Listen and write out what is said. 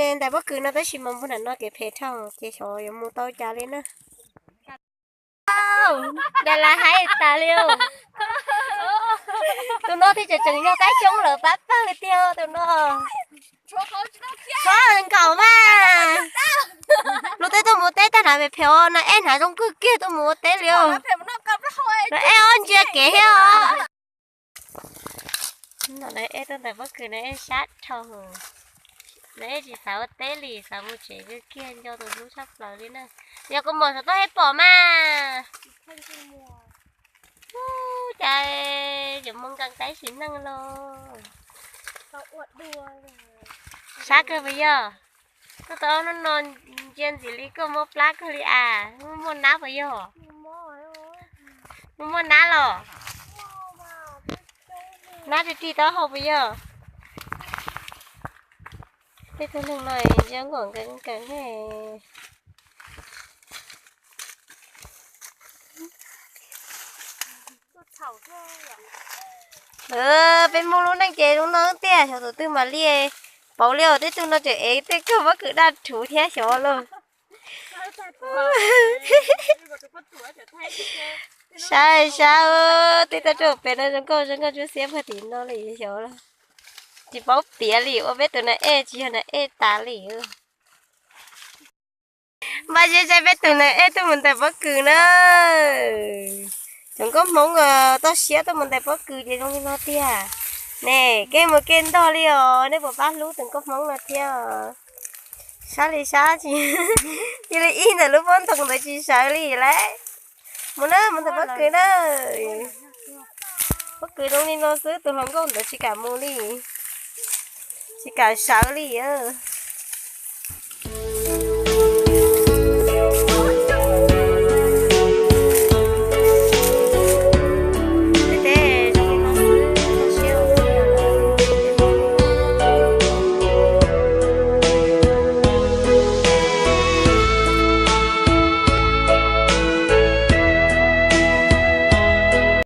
Ntais pob kws no tab sis mas npog nram no kev phem dhau ces xyov yuav mus tau cas li na. Ntais las haib tas li. Tus no thiaj tseem tseem yog qaib xyoob lawm pab pawg tiag tus no. Txhob nkaum mas. Luag tej tuaj mus teb tag hnav phem phem os, nas ej hnav zoo kawg kiag tuaj mus ua teb li os. Nas ej ob ntsia kev thiab os. Nas ej tuaj ntais pob kws nas ej sab dhau. Nas ej tsis xav ua teb li, xav mus tsev kawg kiag, nco tus hlub tshaj plaws li na. Yog kua muag saum toj thiaj pom mas. Ub, cas yuav mus nkees qaib sim neej los. Sab kawg puas yog? Koj tau ob hnub no ntsia ntxim li koj mob plab kawg li as, muaj nab puas yog? Muaj nab los? Nab tig tig taub hau puas yog? Tej tug neeg no ntsia nkaum nkees nkees. Peb Hmoob lub neej ces zoo no tiag, xyov tus twg mam li pauv li os. Tej tug no tseem ev tej kawg pob kws daj rhuv thiab xyov lauj. Sab sab, tej toj roob pem no zoo nkauj zoo nkauj tsuas xiab puag tim no li xyov lauj. Tsis paub piav li, ua peb tus nas ej tsis yog nas ej tas li. Npaj zeb zeb peb tus nas ej tuaj mus ntais pob kws na. Cov nkauj Hmoob toj siab tuaj mus ntais pob kws ces zoo li no tiag. Ne, kev mus kev ntog li os, nej puas pab hlub tus nkauj Hmoob no thiab? Sab li sab tsis, cia li ib ntawm lub pob ntoo ntawd tsis sawv li lauj. Mus na, mus ntais pob kws na. Pob kws zoo li no xwb tus hluas nkauj ntawd tsis kam mus li, tsis kam sawv li os.